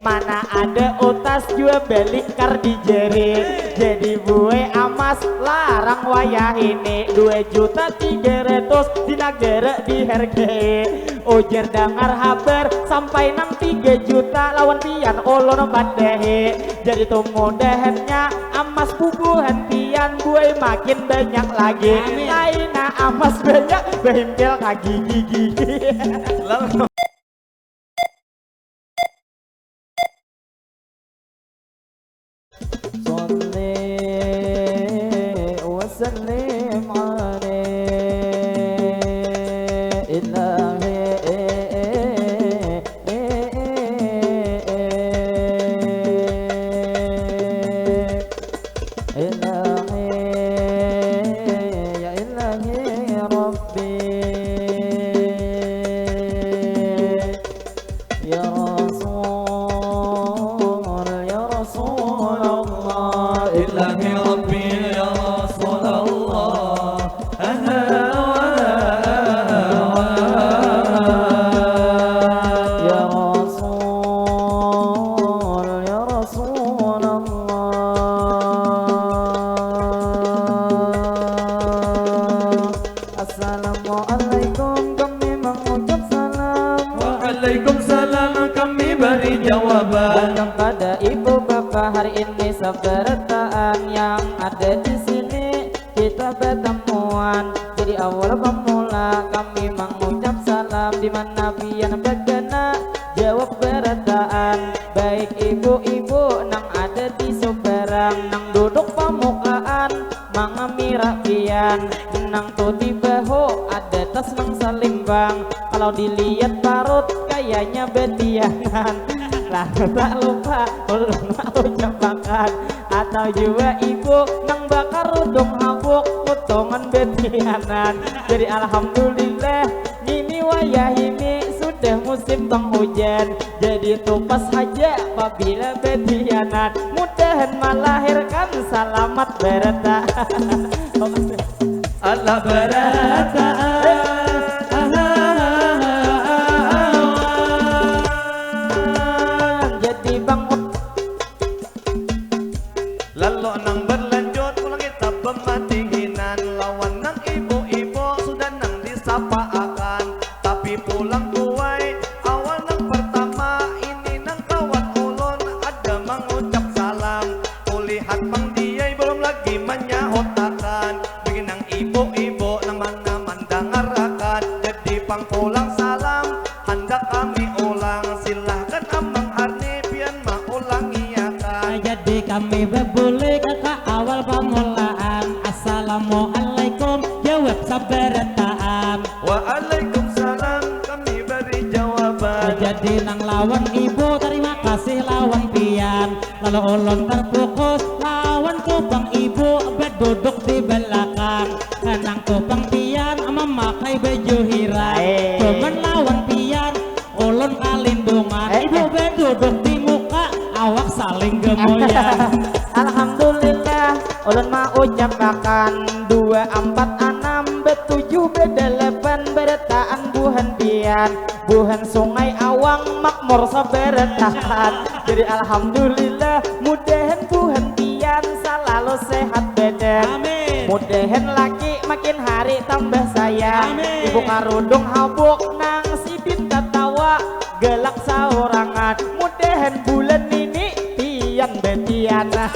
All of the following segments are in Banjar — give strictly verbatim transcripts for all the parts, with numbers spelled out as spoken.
Mana ada utas jua belingkar di jari. Jadi buai amas larang wayah ini, dua juta tiga ratus di nagara dihargai. Ujar dangar habar sampai nang tiga juta lawan pian ulun padahi. Jadi tu mudahannya amas bubuhan pian buai makin banyak lagi. Amin. Laina amas banyak bahimpil ka gigi-gigi. Lalu صل وسلم عليه إلهي إلهي يا إلهي يا ربي يا رسول يا رسول الله إلهي ربي يا رسول الله يا رسول يا رسول الله Assalamualaikum, kami mengucap salam. Waalaikumsalam, kami beri jawaban. Bukan pada ibu bapa hari ini sabarataan yang ada di sini kita bertemuan. Jadi awal pemula kami mengucap salam di mana pian begana jawab berataan. Baik ibu-ibu nang ada di seberang nang duduk pamukaan. Mangamira pian nang tu di bahu ada tas nang salimbang. Kalau dilihat parut kayaknya betianan. Lalu tak lupa ulun ucapakan atau jua ibu nang bakarudung habuk potongan betianan. Jadi alhamdulillah ngini wayah ini sudah musim penghujan. Jadi tupas haja pabila betianan. Mudahan malahirkan salamat barataan. Allah barataan. Jadi bang Lalu nang berlanjut pulang kita bematihinan lawan nang ibu-ibu sudah nang disapaakan. Tapi pulang buai awal nang pertama ini nang kawan ulun ada mangucap salam. Kulihat pang diai belum lagi manyahutakan. Bagi nang ibu-ibu nang mana mandangarakan. Jadi pang pulang salam handak kami ulang. Silahkan Amang Harni pian maulangiakan. Jadi kami bebulik ka awal pamulaan. Assalamualaikum jawab sabarataan. Waalaikumsalam kami beri jawaban. Jadi nang lawan ibu tarima kasih lawan pian. Lalu ulun terfokus lawan tu pang ibu beduduk di belakang. Nang tu pang pian memakai baju hiram. Hai. Cuman lawan pian ulun kalindungan. Eh, ibu eh. Beduduk di muka awak saling gemoyan. Alhamdulillah ulun maucapakan dua ampat anam betujuh bedalapan berataan buhan pian. Buhan Sungai Awang makmur sabarataan. Jadi alhamdulillah mudahan buhan pian salalu sehat badan. Amin. Mudahan laki makin hari tambah sayang. Amin. Ibu karudung habuk nang sidin tatawa galak saurangan. Mudahan bulan ini pian betianan.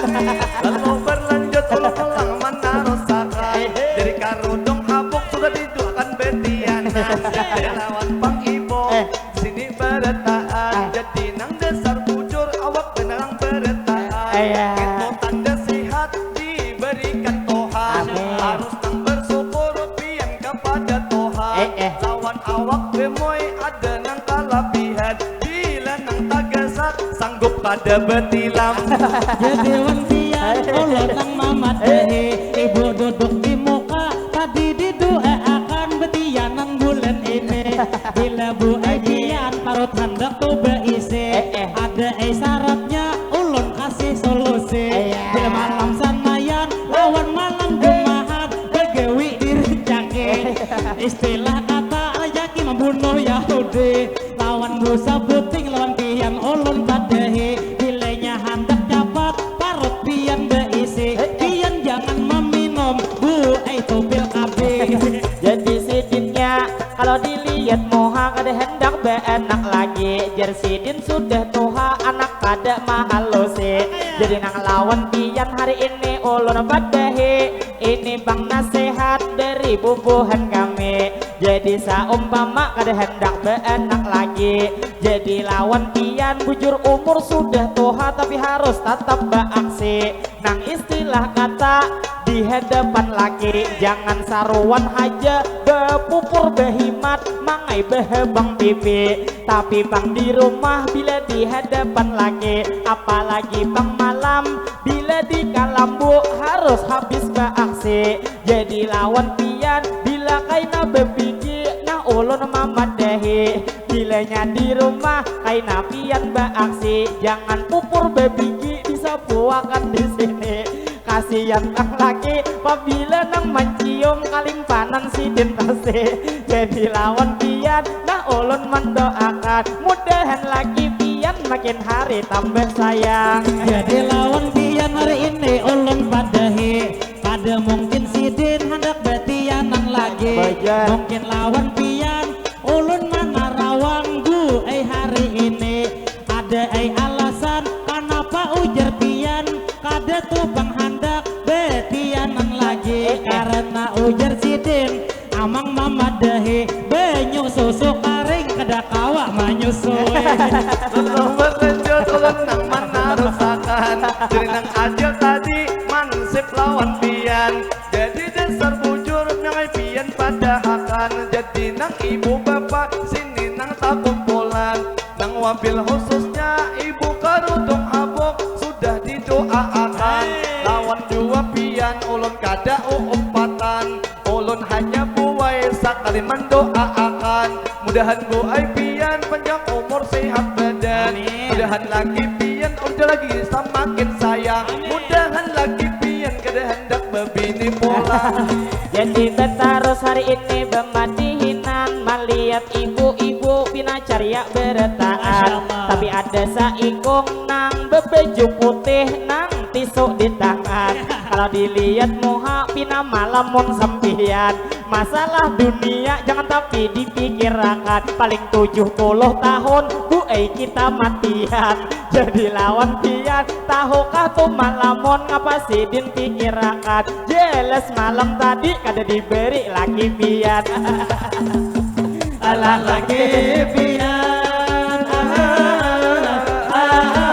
Lalu berlanjut pulang manarusakan. Jadi karudung habuk sudah diduakan betianan. Lawan pang ibu. Eh. Sini berataan. Ah. Jadi nang dasar bujur awak benarang berataan. Eh, iya. Itu tanda sihat diberikan Tuhan. Amin. Harus nang bersyukur pian kepada Tuhan. Eh, eh. Lawan awak bemoy ada nang kalabihan. Bila nang tagasak sanggup kada betilam. Jadi wan pian ulun nang mamadahi. Ibu duduk di muka tadi diduaakan betianan bulan ini. Bila bu ai pian parut handak tu beisi. Eh, eh. Ada ai syaratnya ulun kasih solusi. Eh, iya. Bila malam sanayan lawan malam Jumahat begawi di rejaki. Eh, iya. Istilah kata rejaki membunuh Yahudi. Lawan busa buting lawan pian ulun padahi. Sidin sudah tuha, anak kada mahalusi. Jadi nang lawan pian hari ini ulun padahi. Ini pang nasihat dari bubuhan kami. Jadi saumpama kada handak baanak lagi, jadi lawan pian bujur umur sudah tuha tapi harus tatap baaksi. Nang istilah kata di hadapan laki, jangan saruan haja bapupur bahimat mangai bahabang pipi. Tapi pang di rumah bila di hadapan laki, apalagi pang malam bila di kalambu harus habis baaksi. Jadi lawan pian bila kaina babigi, nah ulun mamadahi. Bilanya di rumah kaina pian baaksi, jangan pupur babigi disapuakan di sini. Kasian nang laki pabila nang mancium kalimpanan sidin tasi. Jadi lawan pian nah ulun mandoakan mudahan laki pian makin hari tambah sayang. Jadi lawan pian hari ini ulun padahi, kada mungkin sidin handak batianan lagi. Bajar. Mungkin lawan pian ulun manarawang bu ai hari ini. Ada ai alasan kanapa ujar pian kada tu pang handak batianan lagi. Eh, eh. Karena ujar sidin, amang mamadahi banyu susu karing kada kawa manyusui. Lelembut lanjut ulun nang manarusakan. Jadi nang adil tadi mansip lawan pian. Jadi dasar bujur nang ai pian padahakan. Jadi nang ibu bapa sini nang takumpulan. Nang wabil khususnya ibu karudung habuk sudah didoaakan. Lawan jua pian ulun kada uumpatan. Ulun hanya buai sakali mandoaakan. Mudahan buai pian panjang umur sehat badan. Amin. Mudahan laki pian ujar lagi samakin sayang. Amin. Mudahan laki pian kada handak babini pulang. Jadi batarus hari ini bamadihinan malihat ibu-ibu pina caria barataan. Masya Allah. Tapi ada saikung nang babaju putih nang tisu di tangan. Kalau dilihat muha pina malamun sampian. Masalah dunia jangan tapi dipikirakan. Paling tujuh puluh tahun buai kita matian. Jadi lawan pian, tahukah tu malamun ngapa sidin pikirakan? Jelas malam tadi kada diberi laki pian. Alah laki pian, ah, ah, ah.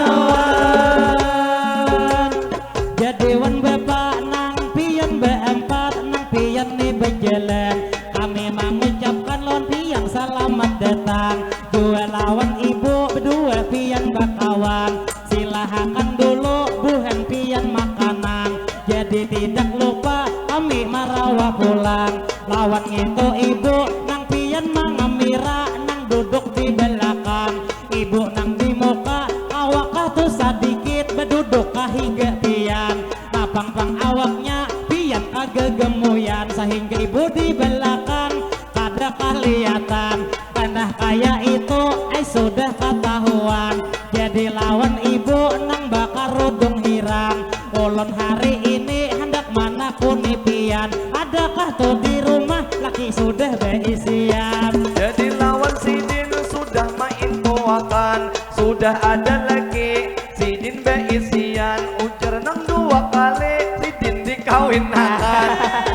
Jadi wan bapa nang pian baampat, nang pian ni bajalan. Kami mangucapkan lawan pian salamat datang. Jua lawan ibu badua pian bakawan. Silahakan dulu buhan pian makanan. Jadi tidak lupa kami marawa pulang. Lawan ngitu ibu nang pian mangamira nang duduk di balakang. Ibu nang di muka, awakah tu sadikit baduduk ka higa pian. Napang pang awaknya, pian kagagamuyan, sahingga ibu di balakang kada kalihatan. Kanah kaya itu, ai sudah katahuan. Jadi lawan ibu nang bakarudung hirang. Ulun hari ini handak manakuni pian, adakah tu di rumah laki sudah baisian? Jadi lawan sidin sudah mainfoakan, sudah ada laki sidin baisian, ujar nang dua kali sidin dikawinakan.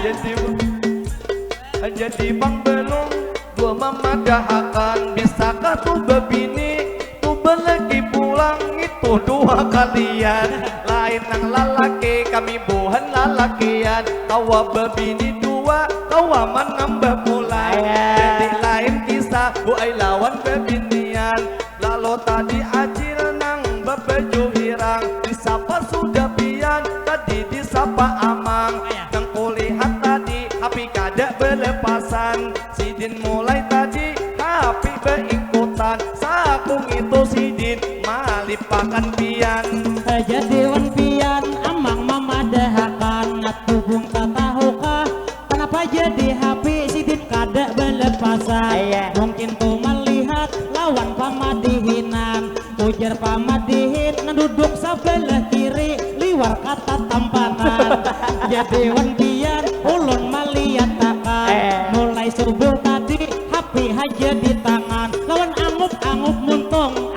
Jadi, jadi pang belum dua mamadahakan, bisakah tu babini tu balaki pulang itu dua kalian. Lain nang lalaki, kami buhan lalakian, kawa babini dua, kawa manambah pulang. Jadi lain kisah buai lawan babinian. Lalu tadi acil nang babaju hirang, disapa sudah pian, tadi disapa amang. Nang kulihat tadi, hapi kada balepasan. Sidin mulai tadi, hapi baingkutan. Saku ngitu sidin malipakan pian. Jadi wan pian, amang mamadahakan, ngat hubung tatahukah? Kanapa jadi hapi sidin kada balepasan? Iya. Mungkin tu malihat lawan pamadihinan. Ujar pamadihin nang duduk sabalah kiri, liwar katatampanan. Jadi wan pian, ulun maliatakan. Eh. Mulai subuh tadi, hapi haja di tangan. Lawan angup-angup muntung.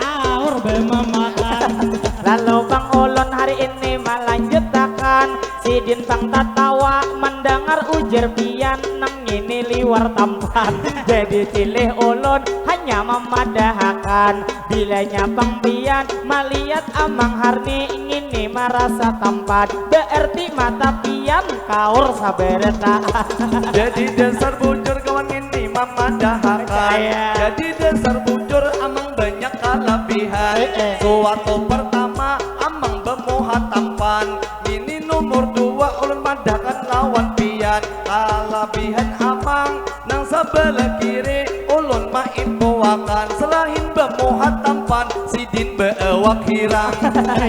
Halo bang ulun hari ini malanjutakan. Sidin bang tatawa mendengar ujar pian nang ini liwar tampan. Jadi cilih ulun hanya memadahakan. Bilanya bang pian malihat amang harni ngini marasa tampan. Berarti mata pian kaur saberetaan. Jadi dasar bujur kawan ini mamadahakan. Jadi dasar bujur amang banyak kalabihan. Suatu pertama amang bemuha tampan. Ini nomor dua ulun madahakan lawan pian. Kalabihan amang nang sebelah kiri ulun mainfoakan. Selain bemuha tampan sidin beawak hirang.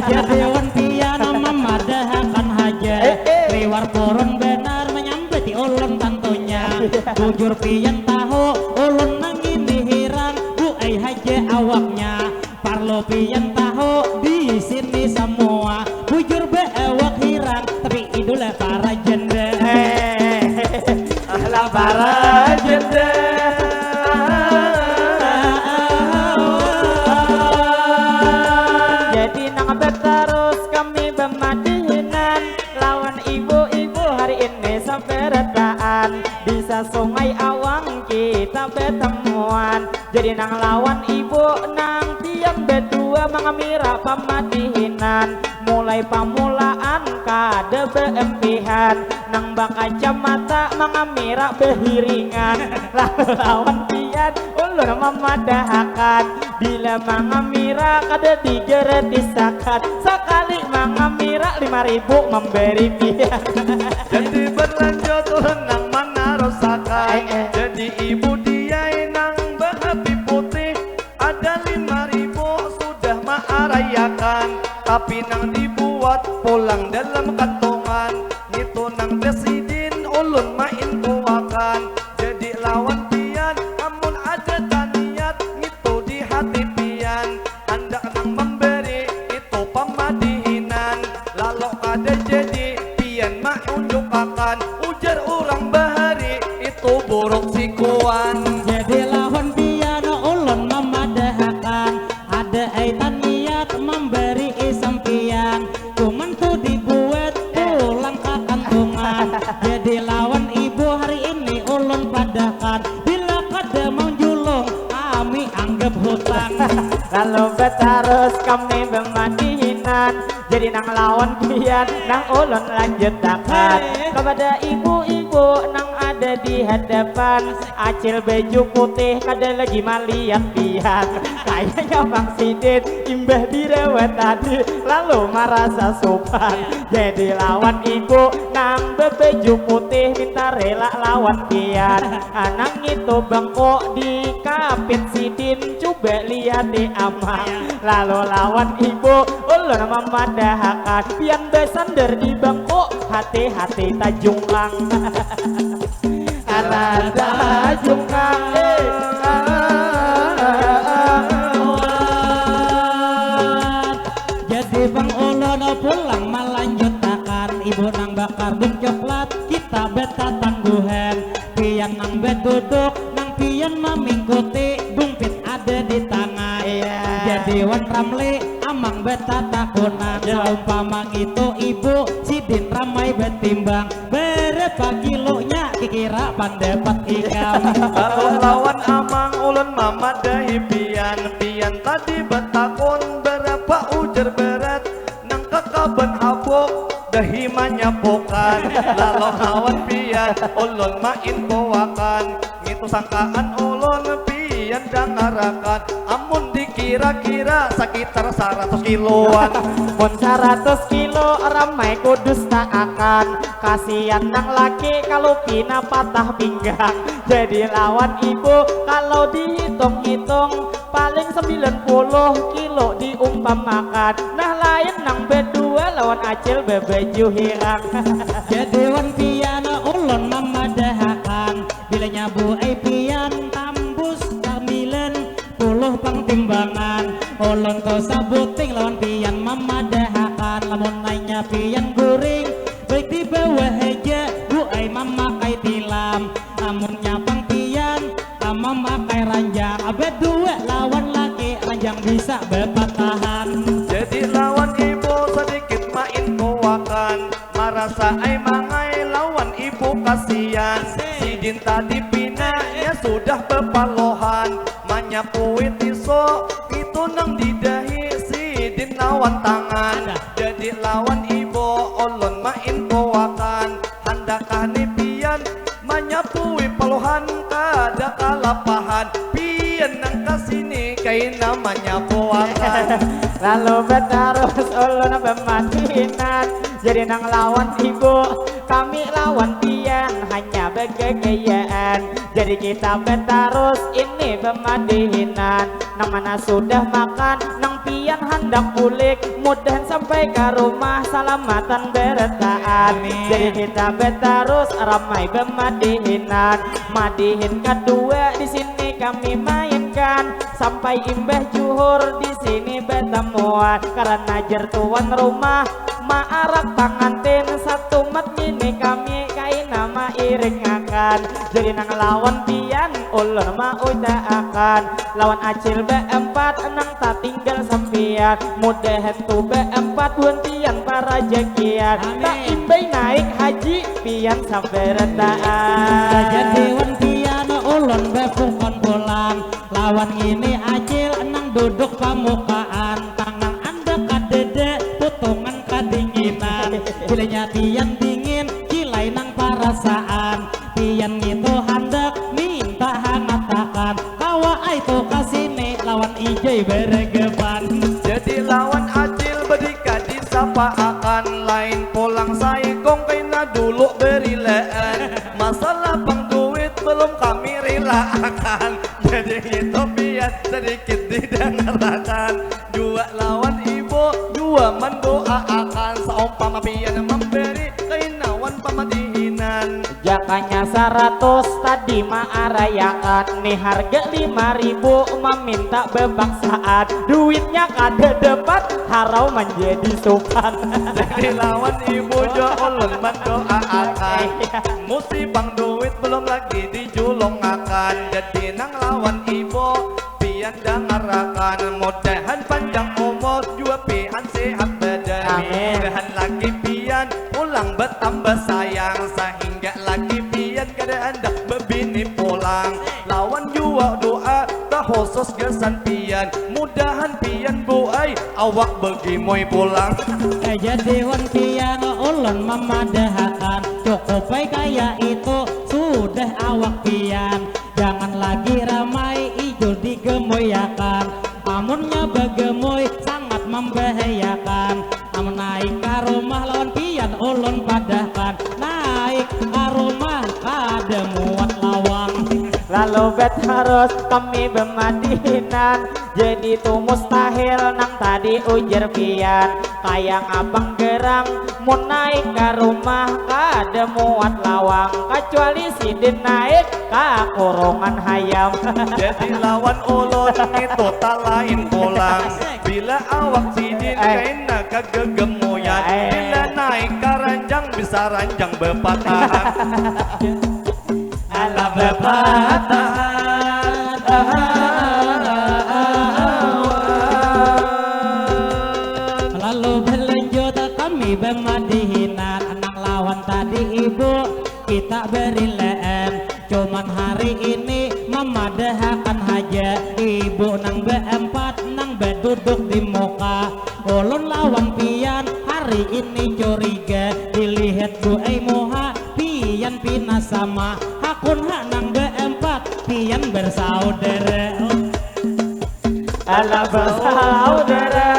Jadi wan pian mamadahakan haja. Liwar purun benar menyambati ulun tantunya. Bujur pian tahu ulun nang ini hirang. Buai haja awaknya. Parlo pian tahu di sini semua bujur beawak hirang tapi idul para janda. Lah para janda. Jadi nang betarus kami bemadihinan lawan ibu-ibu hari ini saberetaan bisa sungai awang kita betemuan. Jadi nang lawan ibu nang pian bedua mangamira pamadihinan. Mulai pamulaan kada beempihan. Nang bakacamata mangamira behiringan. Lalu lawan pian ulun mamadahakan. Bila mangamira kada digratisakan. Sakali mangamira lima ribu memberi pian. Jadi berlanjut ulun nang manarusakan. Jadi ibu diai nang behapi putih. Ada lima ribu sudah maarayakan, tapi nang dibuat pulang dalam kantongan. Ngitu nang besidin ulun mainfoakan. Jadi lawan pian, amun ada taniat ngitu di hati pian, handak nang memberi itu pamadihinan. Lalu kada jadi pian maunjukakan, ujar urang bahari itu buruk sikuan. Jadi lawan pian ulun mamadahakan, ada ai taniat memberi isampian, cuman tu dibuat pulang ka kantungan. Jadi lawan ibu hari ini ulun padahkan, bila kada manjulung kami anggap hutang. Lalu betarus kami bemadihinan. Jadi nang lawan pian nang ulun lanjutakan. Kepada ibu-ibu nang ada di hadapan, acil baju putih kada lagi malihat pian. Kayaknya bang sidin imbah dirawat tadi lalu marasa sopan. Jadi lawan ibu nang bebaju putih minta rela lawan pian. Anang itu bengkok di kapit sidin. Coba liati amang. Lalu lawan ibu ulun mamadahakan, pian besander di bangku, hati-hati tajungkang. Alah tajungkang. Jadi bang ulun pulang malanjutakan, ibu nang bakardung coklat, kita betatangguhan. Pian nang beduduk, nang pian mamingkuti, dumpit ada di tangan. Iya. Jadi wan Ramli, amang betatakunan. Ya. Saumpama ngitu ibu, sidin ramai betimbang. Berapa kilonya kikira pandapat ikam? Lalu lawan amang ulun mamadahi pian. Pian tadi betakun berapa ujar berat. Nang kakaban habuk dahi manyapukan. Lalu lawan pian ulun mainfoakan. Ngitu sangkaan ulun pian dangarakan. Amun dikira-kira sakitar saratus kiloan. Mun saratus kilo ramai kudustaakan. Kasian nang laki kalau pina patah pinggang. Jadi lawan ibu kalau dihitung-hitung paling sembilan puluh kilo diumpamakan. Nah lain nang bedua lawan acil bebaju hirang. Jadi wan pian ulun mamadahakan, bilanya buai pian tambus sambilan puluh pang timbangan. Ulun tu sabuting lawan pian mamadahakan, lamun nanya pian guring baik di bawah haja, buai mamakai tilam. Amunnya pang pian mamakai ranjang, bedua lawan laki ranjang bisa bepatahan. Jadi lawan Lawan tangan, jadi lawan ibu ulun mainfoakan. Handakah ni pian manyapui paluhan, kada kalapahan. Pian nang kasini kaina manyapuakan. Lalu batarus ulun bamadihinan, jadi nang lawan ibu kami lawan pian hanya bagagayaan. Jadi kita batarus ini bamadihinan. Nang mana sudah makan, nang pian handak bulik, mudahan sampai ka rumah salamatan barataan. Amin. Jadi kita batarus ramai bamadihinan. Madihin kadua di sini kami mainkan sampai imbah juhur di sini batamuan karena jar tuan rumah maarak pangantin satumat ngini kami kaina mairingakan. Jadi nang lawan pian ulun maudaakan lawan acil baempat nang tatinggal sampian. Mudahan tu baempat buhan pian parajakian. Amin. Taimbai naik haji pian sabarataan. Jadi wan pian ulun bapukon pulang lawan ngini acil nang duduk pamukaan tangan anda kadede putungan kadinginan. Cilainya pian dingin cilai nang parasaan. Pian ngitu handak minta hangatakan. Kawa ai tu kasini lawan ijai beregepan. Jadi lawan acil bedika disapaakan. Lain pulang saikung kaina dulu berilaan. Masalah pang duit belum kami rilaakan. Jadi ngitu pian sedikit didangarakan. Jua lawan ibu jua mandoaakan. Saumpama pian memberi kainawan pamadihinan. Jakanya saratus tadi maarayakan, ni harga lima ribu maminta bapaksaan, duitnya kada dapat harau manjadi supan. Jadi lawan ibu jua ulun mandoaakan. Iya. Musti pang duit belum lagi dijulungakan. Jadi nang lawan ibu pian dangarakan, mudahan panjang umur jua pian sehat badan. Amin. Mudahan laki pian pulang batambah sayang sahingga laki pian kada handak babini pulang. Lawan jua doa tahusus gasan pian, mudahan pian buai awak bagimoi pulang. Eh, jadi wan pian ulun mamadahakan, cukup ai kaya itu sudah awak pian. Jangan lagi ramai ijul digemuyakan. Amunnya bagemui sangat membahayakan. Amun naik ka rumah lawan pian ulun padahkan. Naik ka rumah kada muat lawang. Lalu batarus kami bamadihinan. Jadi tu mustahil nang tadi ujar pian. Kaya ngapang gerang mun naik ka rumah kada muat lawang. Kacuali sidin naik ka kurungan hayam. Jadi lawan ulun ngitu talain pulang. Bila awak sidin eh kaina kagegemuyan. Eh. Bila naik ka ranjang bisa ranjang bepatahan. Alah bepatahan. Lalu berlanjut kami bemadihinan nang lawan tadi ibu kita berilaan. Cuman hari ini mamadahakan haja ibu nang beempat nang beduduk di muka. Ulun lawan pian hari ini curiga dilihat buai muha pian pina sama hakun ha nang beempat pian bersaudara. Alah bersaudara.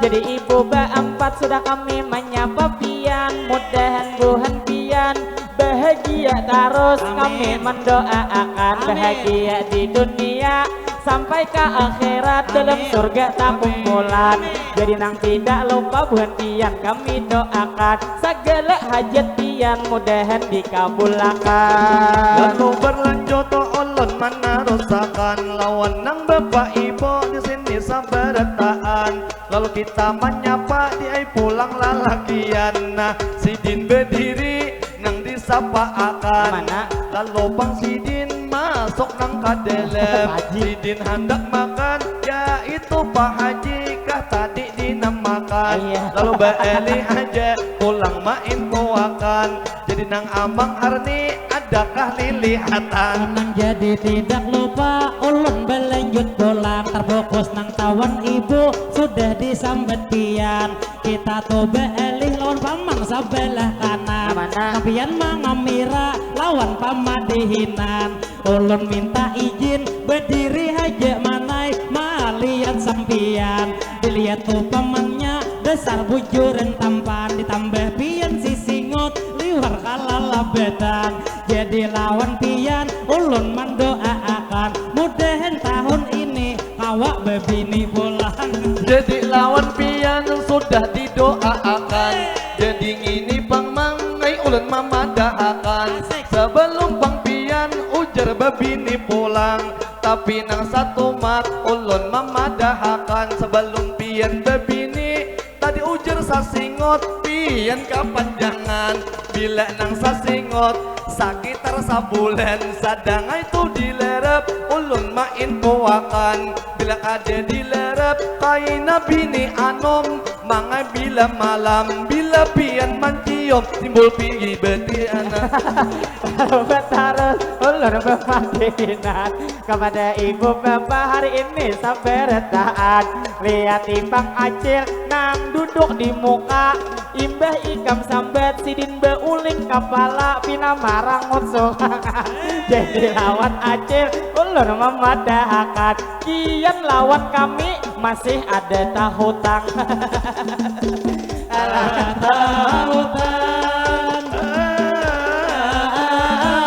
Jadi ibu beempat sudah kami menyapa pian, mudahan buhan pian bahagia terus. Amin. Kami mendoaakan amin bahagia di dunia sampai ke akhirat dalam amin surga takumpulan. Amin. Jadi nang tidak lupa buhan pian kami doakan. Segala hajat pian mudahan dikabulakan. Lalu berlanjut ulun menerusakan lawan nang bapak ibu di sini sabarataan. Lalu kita menyapa di ai pulang lalakian. Nah, sidin berdiri nang disapaakan. Mana? Lalu pang sidin masuk nang ka dalam. Sidin handak makan, ya itu Pak Haji kah tadi dinamakan. Iya. Lalu baali haja pulang mainfoakan. Jadi nang amang Arni ada dakah lilihatan. Nang jadi tidak lupa ulun balanjut pulang, terfokus nang tawan ibu sudah disambat pian. Kita tu baalih lawan pamang sabalah kanan. Nah, mana? Tapian mangamira lawan pamadihinan. Ulun minta izin badiri haja manai malihat sampian. Dilihat tu pamannya dasar bujuran tampan, ditambah pian sisingot liwar kalalabatan. Jadi lawan pian ulun mandoaakan mudahan tahun ini kawa babini pulang. Jadi lawan pian sudah didoaakan. Jadi ngini pang mangai ulun mamadahakan. Asik. Sebelum pang pian ujar babini pulang, tapi nang satumat ulun mamadahakan sebelum pian babini. Tadi ujar sasingot pian kapanjangan. Bila nang sasingot sakitar sabulan, sadangai tu dilerep ulun mainfoakan. Bila kada dilerep kaina bini anum, mangai bila malam, bila pian mancium timbul pigi betiana. Batarus ulun bamadihinan. Kapada ibu bapa hari ini sabarataan. Lihat ipang acil nang duduk di muka. Imbah ikam sambat sidin bauling kapala pina marangut surangan. Jadi lawan acil ulun mamadahakan kian lawan kami masih ada tahutang. Alah tahutang.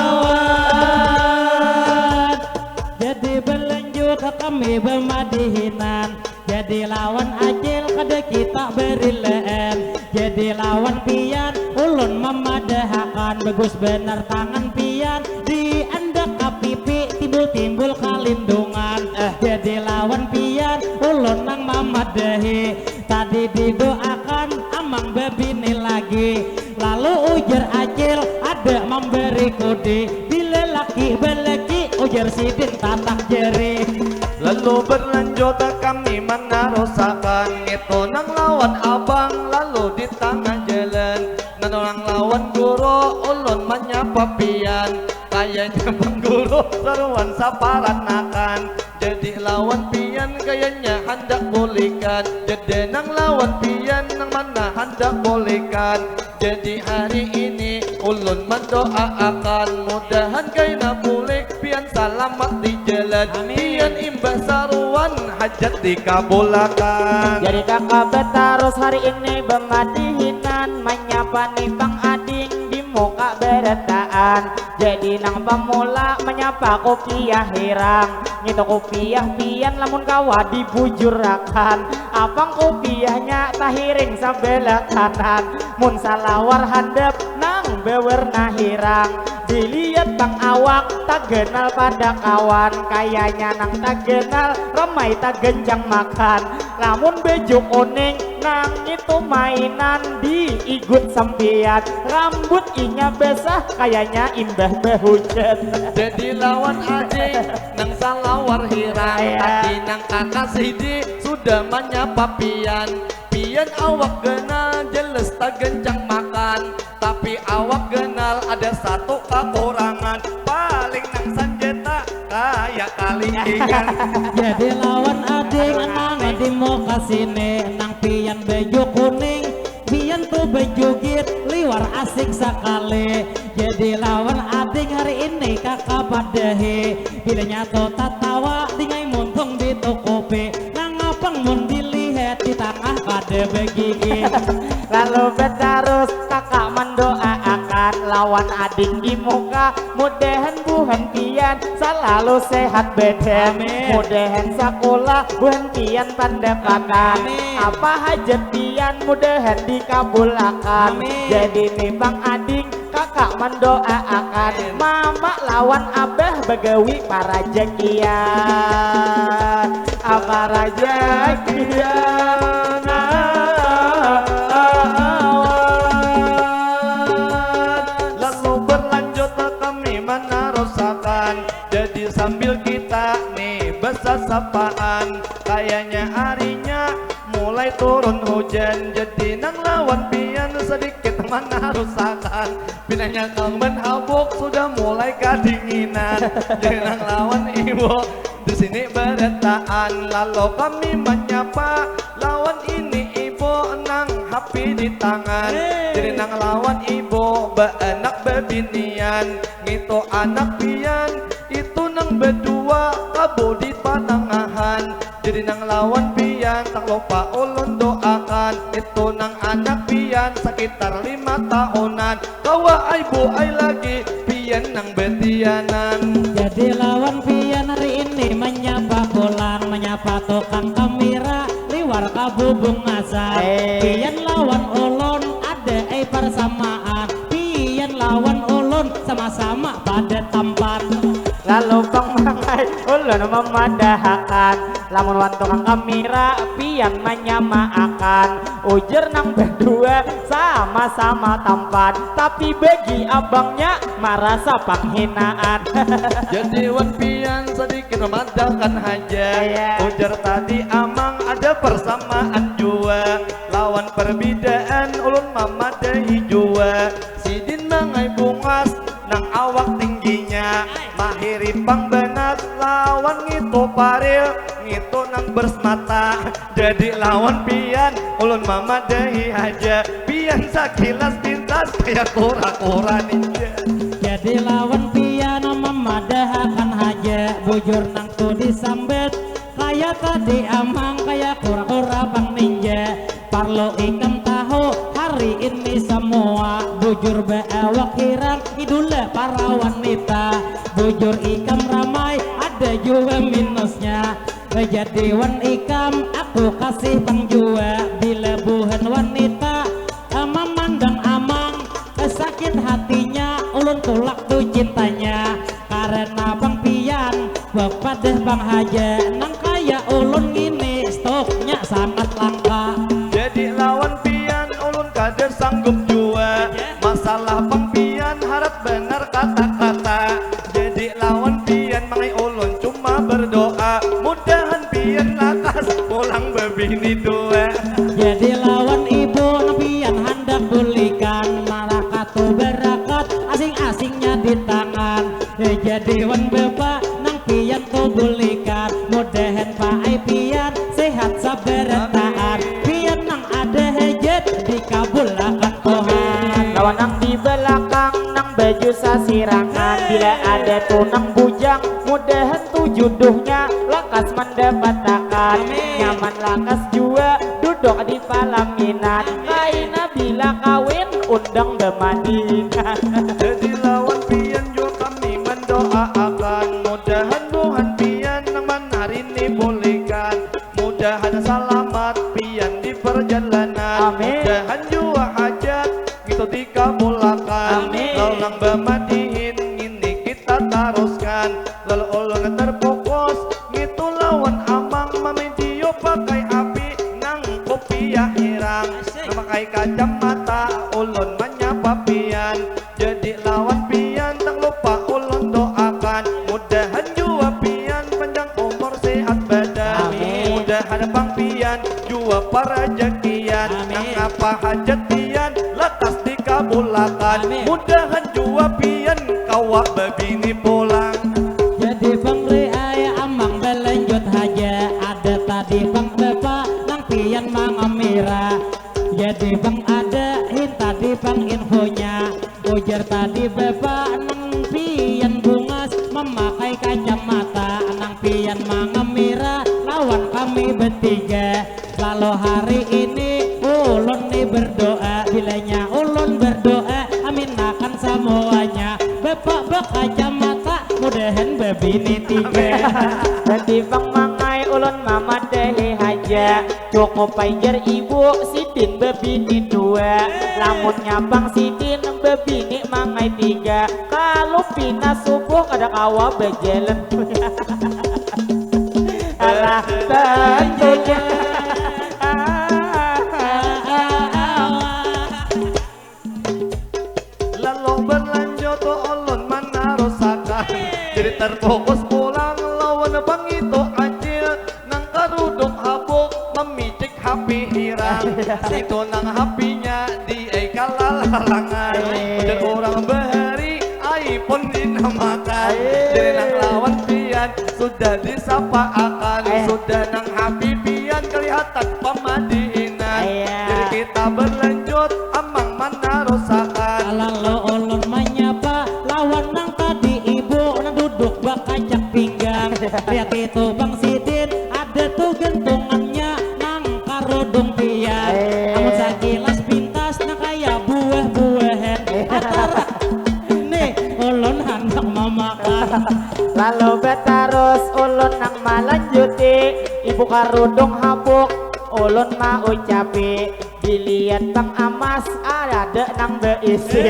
Awan. Jadi balanjut kami bamadihinan. Jadi lawan acil kada kita barilaan. Jadi lawan pian ulun mamadahakan bagus banar tangan pian di andak kapipi timbul-timbul kalindungan. Eh. Jadi lawan pian ulun nang mamadahi. Tadi didoakan amang babini lagi. Lalu ujar acil ada mambari kudi. Bila laki balaki ujar sidin tatak jari. Lalu berlanjut kami manarusakan ngitu nang lawan abang lalu di tangah jalan. Nang lawan guru ulun manyapa pian. Kayanya bang guru saruan saparanakan. Jadi lawan pian kayanya handak bulikan. Jadi nang lawan pian nang mana handak bulikan. Jadi hari ini ulun mandoaakan mudahan kaina bulik pian salamat di jalan. Amin. Pian imbah saruan hajat dikabulakan. Jadi kakak batarus hari ini bamadihinan manyapa ni pang ading di muka barataan. Jadi nang pamula manyapa kupiah hirang. Ngitu kupiah pian lamun kawa dibujurakan. Apang kupiahnya tahiring sabalah kanan. Mun salawar handap nang bawarna hirang. Dilihat pang awak taganal pada kawan. Kayanya nang taganal ramai tagancang makan. Lamun baju kuning nang itu mainan diigut sampian. Rambut inya basah kayanya imbah bahujan. Jadi lawan ading nang salawar hirang. Iya. Tadi nang kakak sidi sudah manyapa pian. Pian awak ganal jelas tagancang makan. Tapi awak ganal ada satu kakurangan. Paling nang sanjata kaya kalingan. Jadi lawan ading nang di muka sini nang pian baju kuning. Pian tu bajugit liwar asik sakali. Jadi lawan ading hari ini kakak padahi. Bilanya tu tatawa dingai muntung ditukupi. Nangapang mun dilihat di tangah kada bagigi. Lalu batarus kakak mandoaakan lawan ading di muka. Mudahan buhan pian salalu sehat badan. Amin. Mudahan sakulah buhan pian pandapatan. Amin. Apa hajat pian mudahan dikabulakan. Amin. Jadi ni pang ading kakak mandoaakan. Amin. Mama lawan abah bagawi parajakian. Apa rajakian. Lalu berlanjut kami manarusakan. Jadi sambil kita nih basasapaan, kayanya harinya Mulai turun hujan, jadi nang lawan pian sedikit manarusakan. Pinanya kang ban habuk sudah mulai kadinginan. Jadi nang lawan ibu di sini beretaan, lalu kami menyapa lawan ini ibu nang hapi di tangan. Jadi nang lawan ibu baanak bebinian, ngitu anak pian itu nang bedua kabu di panangahan. Jadi nang lawan pian tak lupa ulun doakan, itu nang anak pian sekitar lima tahunan. Kawa ai bu ai lagi pian nang betianan. Jadi lawan pian hari ini menyapa pulang, menyapa tukang kamira liwar kabubungasan. Eh. Pian lawan ulun ada ai persamaan, pian lawan ulun sama-sama pada tampan. Lalu pang mangai ulun memadahakan, lamun wan tukang kamira pian manyamaakan, ujar nang bedua sama-sama tampan, tapi bagi abangnya marasa panghinaan. Jadi wan pian sedikit memadahkan haja. Iya. Ujar tadi amang ada persamaan jua, lawan perbedaan ulun mamadahi jua. Sidin mangai bungas nang awak tingginya, mahiri pang banas lawan ngitu paril, ngitu nang bersemata. Jadi lawan pian ulun mamadahi haja, pian sakilas pintas kaya kura-kura ninja. Jadi lawan pian mamadahakan haja, bujur nang tu disambat kaya tadi amang kaya kura-kura pang ninja. Parlu ikam tahu hari ini semua, bujur baawak hirang idula para wanita. Bujur ikam ramai ada jua minusnya. Jadi wan ikam aku kasih pang jua, bila buhan wanita eh, mamandang amang eh, sakit hatinya, ulun tulak tu cintanya. Karena pang pian bepadah pang haja, nang kaya ulun ngini stoknya sangat langka. Jadi lawan pian ulun kada sanggup jua, masalah pang pian harat banar kata-kata. Jadi lawan pian mangai ulun cuma berdoa, mudahan pian lakas pulang bebini dua. Jadi lawan ibu nang pian handak bulikan, malah katu berakat asing-asingnya di tangan. Eh, jadi wan bapa nang pian tu bulikan, mudahan paai pian sehat sabarataan. Amin. Pian nang ada hajat dikabulakan Tuhan. Lawan nang di balakang nang baju sasirangan, bila ada tu nang bujang, mudahan tu juduhnya lakas mandapatakan. Amin. Nyaman lakas jua duduk di palaminan, kaina bila kawin undang bamadinan. Jadi lawan pian jua kami mandoaakan, mudahan buhan pian nang manarini bulikan. Mudahan salamat pian di perjalanan. Amin. Mudahan jua hajat ngitu dikabulakan. Amin. Lalu nang bamadihin ngini kita taruskan. Lalu ulun terfokus ngitu lawan amang mamidio pakai api nang kopiah hirang. Asik. Nang pakai kacamata ulun manyapa pian. Jadi lawan pian tak lupa ulun doakan, mudahan jua pian panjang umur sehat badan. Amin. Mudahan pang pian jua parajakian. Amin. Nang apa hajat pian lakas dikabulakan. Amin. Mudahan jua pian kawa babini pulang. Jadi pang ri ai amang balanjut haja, ada tadi pang bapa nang pian mangamira. Jadi pang ada hin tadi pang infonya. Ujar tadi bapa nang pian bungas mamakai kacamata, nang pian mangamira lawan kami betiga. Lalu hari ini ulun ni berdoa, bilanya ulun berdoa, aminakan samuanya. Bapa bakacamata, mudahan babini tiga. Berarti pang mangai ulun mamadahi haja. Cukup ai jar ibu sidin babini dua. Lamunnya pang sidin babini mangai tiga, kalu pina subuh kada kawa bajalan. Alah, tentunya. Lalu berlanjut tu ulun manarusakan. Jadi terfokus pulang lawan pangitu acil nang karudung habuk mamicik H P Itu nang hapinya di ai kalalarangan. Udah orang bahari iPhone dinamakan. Jadi nang lawan pian sudah disapaakan. Sudah nang hapi pian kelihatan pamadihinan. Jadi kita berlanjut amang manarusakan. Lalu ulun manyapa lawan nang tadi ibu nang duduk bakacak pinggang. Lihat itu Bang Sidin, ada tuh gantungannya nang karudung pian. Amun sakilas pintas nang kaya buah-buahan. Antara nih ulun handak mamakan. Lalu batarus ulun nang malanjuti, ibu karudung habuk ulun maucapi. Dilihat Bang Amas ada nang beisi.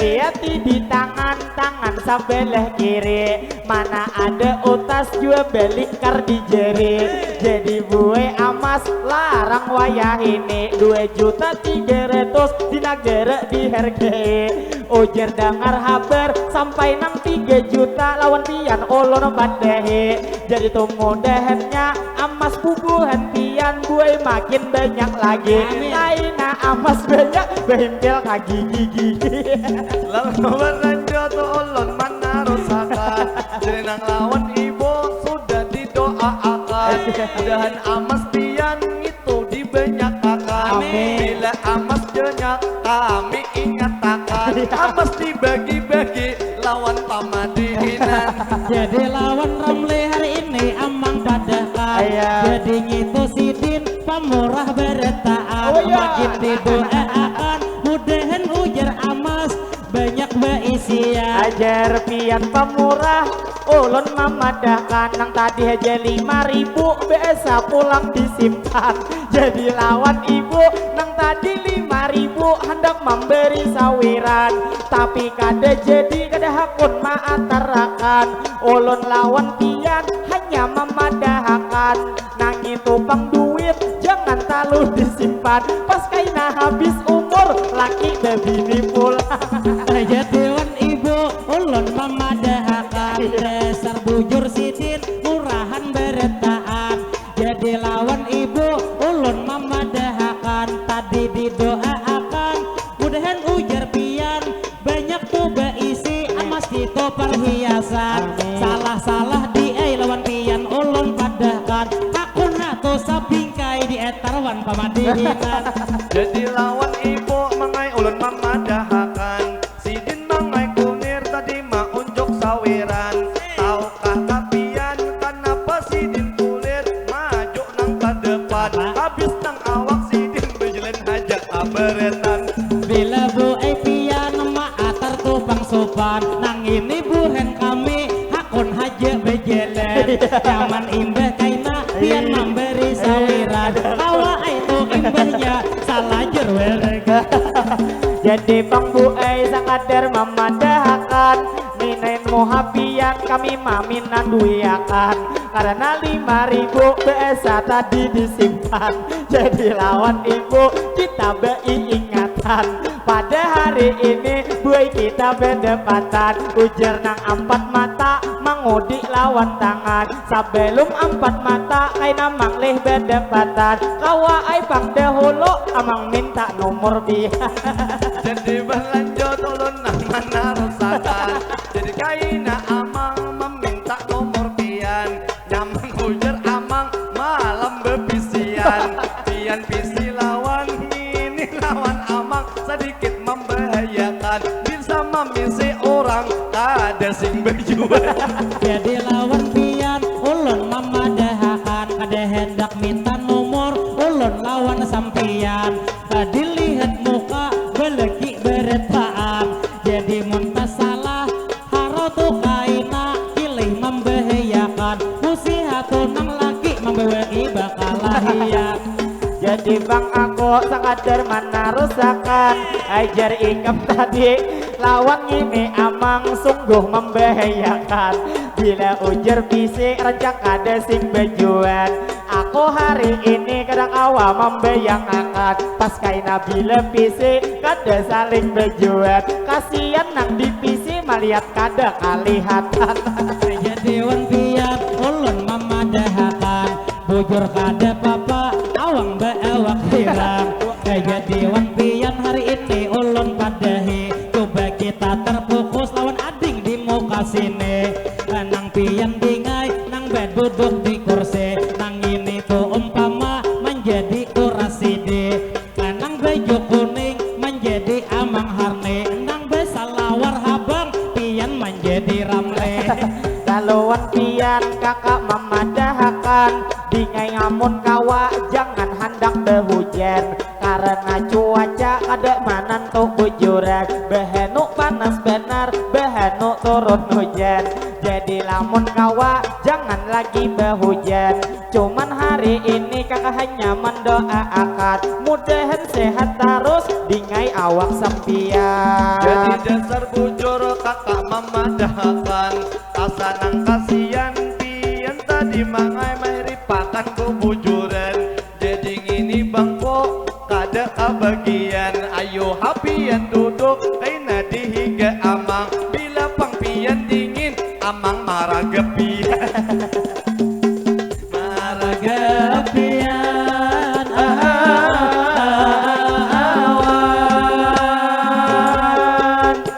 Liati di tangan, tangan sabelah kiri. Mana ada utas jua balingkar di jari. Jadi bue Amas larang wayah ini dua juta tiga ratus di nagara dihargai. Ujar dangar habar sampai nang tiga juta lawan pian ulun padahi. Jadi tu mudahannya amas bubuhan pian buai makin banyak lagi. Amin. Laina amas banyak bahimpil ka gigi-gigi. Lalu berlanjut ulun manarusakan. Jadi nang lawan ibu sudah didoaakan. Mudahan amas pian ngitu dibanyakakan. Amin. Bila amas banyak kami ingatakan. Amas dibagi-bagi lawan pamadihinan. Jadi lawan Ramli hari ini amang padahkan. Jadi ngitu sidin pamurah barataan. Makin didoaakan mudahan ujar amas banyak baisian. Ajar pian pamurah ulun mamadahkan nang tadi haja lima ribu biasa pulang disimpan. Jadi lawan ibu nang tadi lima ribu handak mambari sawiran. Tapi kada jadi kada hakun maatarakan. Ulun lawan pian hanya mamadahakan. Nangitu pang duit jangan talu disimpan. Pas kaina habis umur laki babini pulang. Jadiwan ibu ulun mamadahakan. Dasar bujur sidin murahan barataan. Jadi lawan ibu ulun mamadahakan. Tadi didoaakan mudahan ujar pian banyak tu baisi amas itu perhiasan. Salah-salah di ai lawan pian ulun padahkan. Hakun hatu sabingkai di etar wan pamadihinan. Jadi lawan ibu mangai ulun mamadahakan. Sidin mangai kunir tadi maunjuk sawiran. Tahukah kapian kanapa sidin kulir maju nang ka depan. Habis nang awak sidin bajalan haja kabaretan. Bila bu ai pian maatar tu pang supan, nang ini buhan kami hakun haja bajalan. Nyaman imbah kaina pian mambari sawiran. Kawa ai tu imbahnya salajur warga. Jadi pang bu ai sakadar mamadahakan, minain muha pian kami maminanduiakan. Karena lima ribu biasa tadi disimpan. Jadi lawan ibu kita baiingatan. Pada hari ini buai kita badapatan. Ujar nang ampat mata mangudi lawan tangan. Sabalum ampat mata kaina manglih badapatan. Kawa ai pang dahulu amang minta nomor bia. Jadi balanjut ulun nang manarusakan. Jadi kaina amang maminta nomor pian. Nyaman ujar amang malam bepisian. Pian pisi lawan ngini lawan amang sadikit mambahayakan. Bisa mamisi urang kada sing bajual. Jadi lawan pian ulun mamadahakan kada handak minta nomor ulun lawan sampian. Dilihat muka balaki barataan. Jadi mun tasalah Haro tu kaina pilih mambahayakan. Musi hatu nang laki mambawai bakalahian. Jadi bang aku sakadar manarusakan ajar ikam tadi. Lawan ngini amang sungguh mambahayakan. Bila ujar bisi rancak kada sing bajuan. Aku hari ini kada kawa mambayangakan. Pas kaina bila bisi kada saling bajuan. Kasian nang di bisi malihat kada kalihatan. Jadi wan pian ulun mamadahakan, bujur kada papa awang baawak hirang. di kursi. Nang ini tu umpama manjadi kurasi di. Nang baju kuning manjadi Amang Harni. Nang basalawar habang pian manjadi Ramli. Laluan pian kakak mamadahakan, dingai amun kawa jangan handak bahujan. Karena cuaca kada manantu bujuran, bahanu panas banar, bahanu turun hujan. Jadi lamun kawa jangan lagi bahujan. Cuman hari ini kakak hanya mendoaakan, mudahan sehat tarus dingai awak sampian. Jadi dasar bujur kakak mamadahakan, asa nang kasian pian tadi mangai mahiripakan bubujuran. Jadi ngini bangko kada kabagian, ayu ha pian duduk kaina di higa amang, bila pang pian dingin amang maragap pian. Maragap pian awan.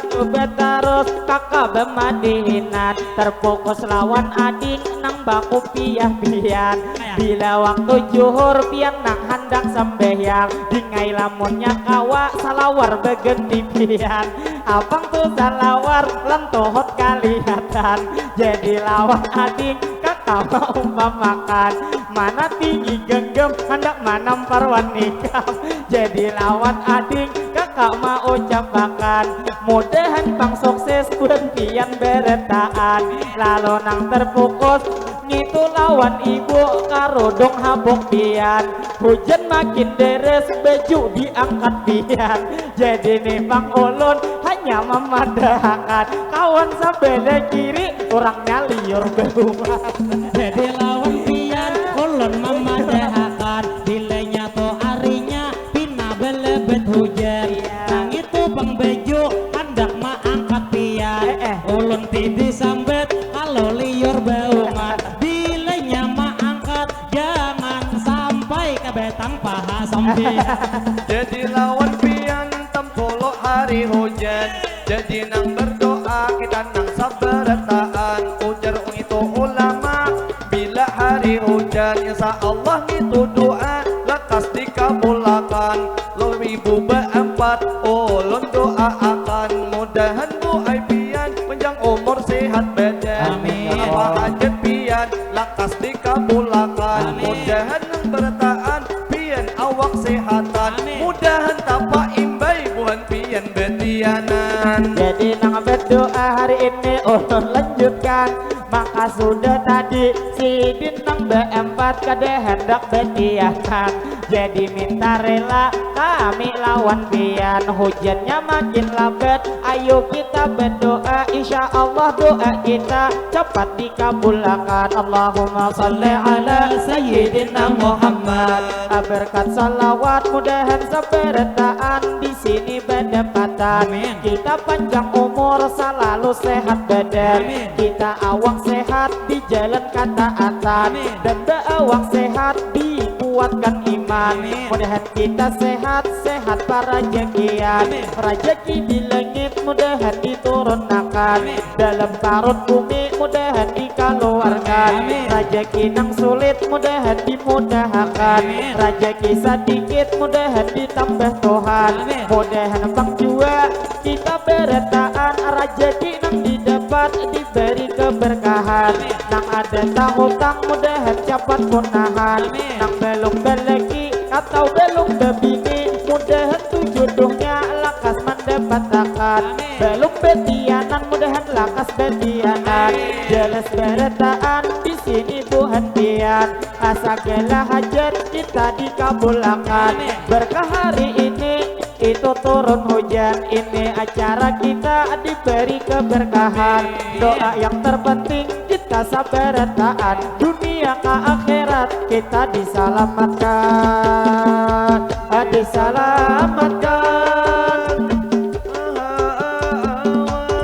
Coba tarus kakak bamadihinan, terfokus lawan ading nang bakupiah pian. Bila waktu juhur pian nang handak sambahyang, dingai lamunnya kawa salawar baganti pian. Apang tu salawar lan tohot kalihatan, jadi lawan ading kakak maumpamakan. Mana tinggi genggam handak manampar wanikam, jadi lawan ading kakak maucapakan. Mudahan pang sukses buhan pian barataan, lalu nang terfokus ngitu lawan ibu karudung habuk pian. Hujan makin deres baju diangkat pian. Jadi ni pang ulun hanya mamadahakan, kawan sabelah kiri urangnya liur bahumat. Jadi lawan pian ulun mamadahakan, bilanya tu arinya pina balabet hujan. Iya. Nang itu pang baju handak maangkat pian. Eh, eh. Ulun ti disambat kalau liur baumat. Bilanya maangkat jangan sampai kabetang paha sampian. Jadi lawan pian tempulu hari hujan. Jadi nang berdoa kita nang sabarataan. Ujar itu ulama, bila hari hujan insya Allah ngitu doa lakas dikabulakan. Lalu ibu baempat ulun doaakan, mudahan buai pian panjang umur sehat badan. Amin. Apa hajat pian lakas dikabulakan. Amin. Mudahan nang barataan pian awak sehatan. Amin. Mudahan tapaimbai buhan pian batianan. Jadi nang berdoa hari ini ulun lanjutkan. Maka sudah tadi sidin nang baempat kada handak batianan. Jadi minta rela kami lawan pian. Hujannya makin labat, ayo kita berdoa, insya Allah doa kita cepat dikabulakan. Allahumma salli ala Sayyidina Muhammad. Berkat salawat mudahan sabarataan di sini badapatan. Amin. Kita panjang umur, salalu sehat badan. Amin. Kita awak sehat di jalan kataatan. Amin. Dan baawak sehat dikuatkan iman. Amin. Mudahan kita sehat, sehat parajakian. Amin. Rajaki di langit mudahan diturunakan. Amin. Dalam parut bumi mudahan dikaluarkan. Amin. Rajaki nang sulit mudahan dimudahakan. Amin. Rajaki sadikit mudahan ditambah Tuhan. Amin. Mudahan pang jua kita barataan, rajaki nang didapat diberi keberkahan. Amin. Nang ada tahutang mudahan capat punahan. Amin. Nang balum balaki atau balum babini, mudahan tu jodohnya lakas mandapatakan. Amin. Balum batianan mudahan lakas batianan. Amin. Jelas barataan di sini buhan pian. Sagala hajat kita dikabulakan. Amin. Berkah hari ini itu turun hujan. Ini acara kita diberi keberkahan. Amin. Doa yang terpenting kita sabarataan. Dunia ka akhirat kita disalamatkan. Disalamatkan.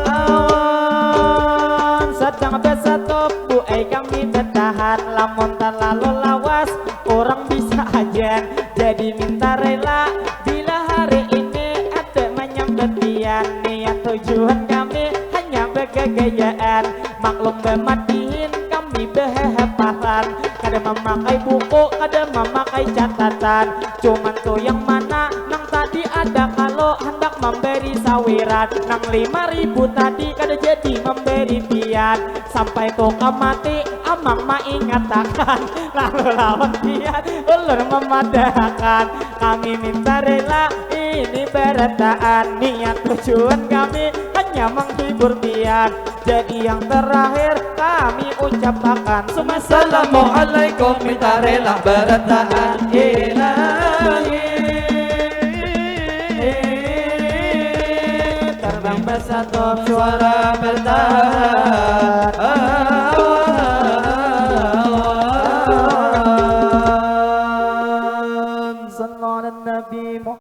Awan sadang basatup, buai kami batahan. Lamun talalu lawas, urang bisa hajan. Jadi minta rela bila hari ini ada manyambat pian. Niat tujuan kami hanya bagagayaan. Maklum bamadihin kami bahahapalan. Kada mamakai buku, kada mamakai catatan. Cuman tu yang mana nang tadi ada, kalau handak mambari sawiran, nang lima ribu tadi kada jadi mambari pian. Sampai tu ka mati amang maingatakan, lalu lawan pian ulun mamadahakan. Kami minta rela ini barataan, niat tujuan kami hanya menghibur pian. Jadi yang terakhir kami ucapakan, Assalamualaikum, minta rela barataan ilahi. Terbang bersatu suara bertahan.